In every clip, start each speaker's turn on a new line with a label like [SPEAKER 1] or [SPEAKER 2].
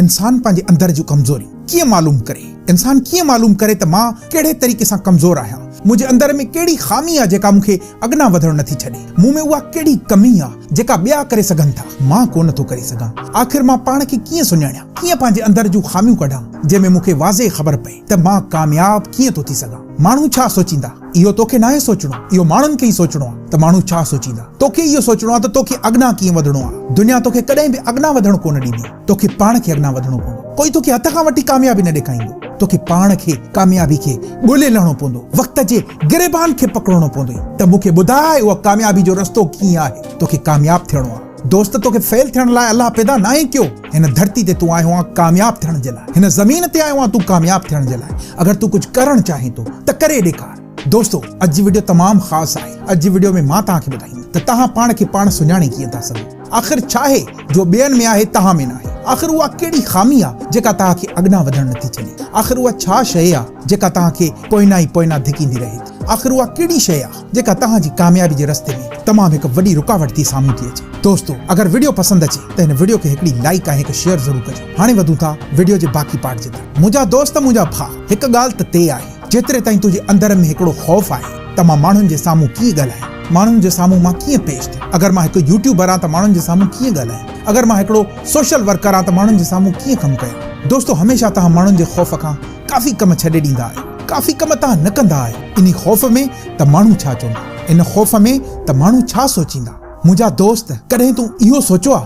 [SPEAKER 1] انسان پنهنجي اندر جون ڪمزوريون ڪيئن معلوم ڪري؟ انسان ڪيئن معلوم ڪري ته مان ڪهڙي طريقي سان ڪمزور آهيان؟ منهنجي اندر ۾ ڪهڙي خامي آ جيڪا مون کي اڳنا وڌڻ نٿي ڇڏي؟ مون ۾ اها ڪهڙي ڪمي آ جيڪا ٻيا ڪري سگهن ٿا، مان ڪونه ٿو ڪري سگهان؟ آخر مان پاڻ کي ڪيئن سڃاڻيان؟ ڪيئن پنهنجي اندر جون خاميون ڪڍان جنهن ۾ مون کي واضح خبر پئي ته مان ڪامياب ڪيئن ٿو ٿي سگهان؟ ماڻهو ڇا سوچيندا؟ اهو توکي ناهي سوچڻو، اهو ماڻهن کي ئي سوچڻو آ ته ماڻهو ڇا سوچيندا. توکي اهو سوچڻو آ ته توکي اڳنا ڪيئن وڌڻو آ. دنيا توکي ڪڏهن به اڳنا وڌڻ ڪونه ڏيندي. توکي پاڻ کي اڳنا وڌڻو پوندو. ڪوئي توکي هٿ کان وٺي ڪاميابي نه ڏيکائيندو. توکي پاڻ کي ڪاميابي کي ڳولي لهڻو پوندو. وقت جي گريبان کي پڪڙڻو پوندوئي ته مون کي ٻڌاء اهو ڪاميابي جو رستو ڪيئن آهي. توکي ڪامياب ٿيڻو آ. دوست توکي فيل ٿيڻ لاء الله پيدا ناهي ڪيو. هن ڌرتي تي تون آيو آن ڪامياب ٿيڻ جي لاء. هن زمين تي آيو آن تون ڪامياب ٿيڻ جي لاء. اگر تون ڪجهه ڪرڻ چاهين ٿو ته ڪري ڏيکار. دوستو اڄ جي وڊيو تمام خاص آهي. اڄ جي وڊيو ۾ مان توهان کي ٻڌائيندس ته توهان پاڻ کي پاڻ سڃاڻي ڪيئن ٿا سگهو. آخر ڇاهي جو ٻين ۾ آهي توهان ۾ ناهي. آخر اها ڪهڙي خامي آ جيڪا توهان کي اڳنا وڌڻ نٿي ڇڏي. آخر اها ڇا شيء آ جيڪا توهان کي پوئنا ئي پوئنا ڌڪيندي رهي ٿي. آخر اها ڪهڙي شيء آ جيڪا توهان جي ڪاميابي جي رستي ۾ تمام هڪ وڏي رڪاوٽ ٿي سامهون ٿي اچي. دوستو اگر وڊيو پسند اچي ته هن وڊيو کي هڪڙي لائيڪ ۽ هڪ شيئر ضرور ڪجو. هاڻي وڌون ٿا وڊيو جي باقي پارٽ جي طرف. منهنجا دوست منهنجا ڀاء هڪ ڳالهه ته طئي آهي جيتري تائين تنهنجي اندر ۾ هڪڙو خوف آهي ته مان ماڻهن جي سامهون ڪيئن ڳالهايان ماڻهن جي سامهون مان ڪيئن پيش ٿيان اگر مان هڪ يوٽيوبر آهيان ته ماڻهن جي سامهون ڪيئن ڳالهايان اگر مان هڪڙو سوشل ورڪر آهيان ته ماڻهن جي سامهون ڪيئن ڪم ڪيان دوستو هميشه توهان ماڻهن جي خوف کان ڪافي ڪم ڇڏي ڏيندا آهيو، ڪافي ڪم توهان نه ڪندا آهيو، انهي خوف ۾ ته ماڻهو ڇا چوندا، ان خوف ۾ ته ماڻهو ڇا سوچيندا. منهنجا دوست ڪڏهن تون اهو سوچيو آ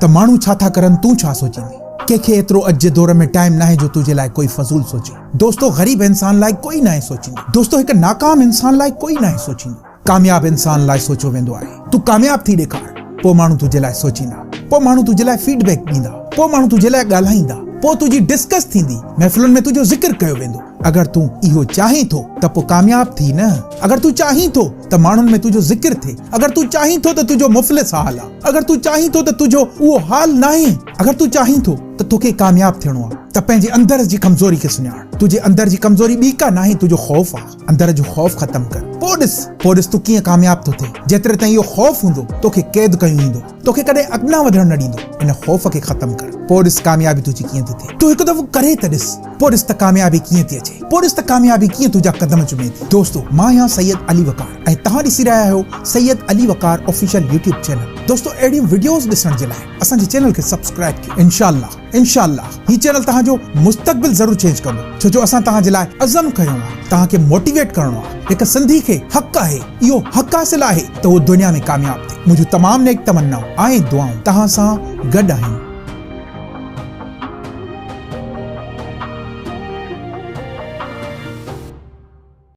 [SPEAKER 1] ته ماڻهو ڇا ٿا ڪرن تون ڇا سوچيندين؟ ڪنهن کي ايترو اڄ جي دور ۾ ٽائيم ناهي جو تنهنجي لاء ڪوئي فضول سوچي. دوستو غريب انسان لاء ڪوئي ناهي سوچيندو. دوستو هڪ ناڪام انسان لاء ڪوئي ناهي سوچيندو. ڪامياب انسان لاء سوچيو ويندو آهي. تون ڪامياب ٿي ڏيکار، پوء ماڻهو تنهنجي لاء سوچيندا، پوء ماڻهو تنهنجي لاء فيڊ بيڪ ڏيندا، پوء ماڻهو تنهنجي لاء ڳالهائيندا، پوء تنهنجي ڊسڪس ٿيندي، محفلن ۾ تنهنجو ذڪر ڪيو ويندو. اگر تون اهو چاهين ٿو ته پوء ڪامياب ٿي نه. اگر تون چاهين ٿو ته ماڻهن ۾ تنهنجو ذڪر ٿئي، اگر تون چاهين ٿو ته تنهنجو مفلس حال آ، اگر تون چاهين ٿو ته تنهنجو اهو حال ناهي، اگر تون چاهين ٿو ته توکي ڪامياب ٿيڻو آ ته پنهنجي اندر جي ڪمزوري کي سڃاڻ. تنهنجي اندر جي ڪمزوري ٻي ڪا ناهي تنهنجو خوف آ. اندر جو خوف ختم ڪر پوء ڏس پوء ڏس تون ڪيئن ڪامياب ٿو ٿئين. جيتري تائين اهو خوف هوندو توکي قيد ڪيو ايندو. توکي ڪڏهن اڳنا وڌڻ نه ڏيندو. ان خوف کي ختم ڪر پوء ڏس ڪاميابي تنهنجي ڪيئن ٿي ٿئي. تون هڪ دفعو ڪري ته ڏس پوء ڏس ته ڪاميابي ڪيئن ٿي اچي. پوء ڏس ته ڪاميابي ڪيئن تنهنجا قدم چمي ٿي. دوستو مان آهيان سيد علي وقار ۽ توهان ڏسي رهيا آهيو Syed Ali Waqar official YouTube channel. دوستو اهڙيون وڊيوز ڏسڻ جي لاء اسان جي چينل کي سبسڪرائب ڪيو انشاء الله. انشاء الله هي چينل توهان جو مستقبل ضرور چينج ڪندو ڇو جو اسان توهان جي لاء عزم کنيو آهي توهان کي موٽيويٽ ڪرڻو آهي هڪ سنڌي کي حق آهي اهو حق حاصل آهي ته هو دنيا ۾ ڪامياب ٿئي منهنجون تمام نيڪ تمنائون ۽ دعائون توهان سان گڏ آهن.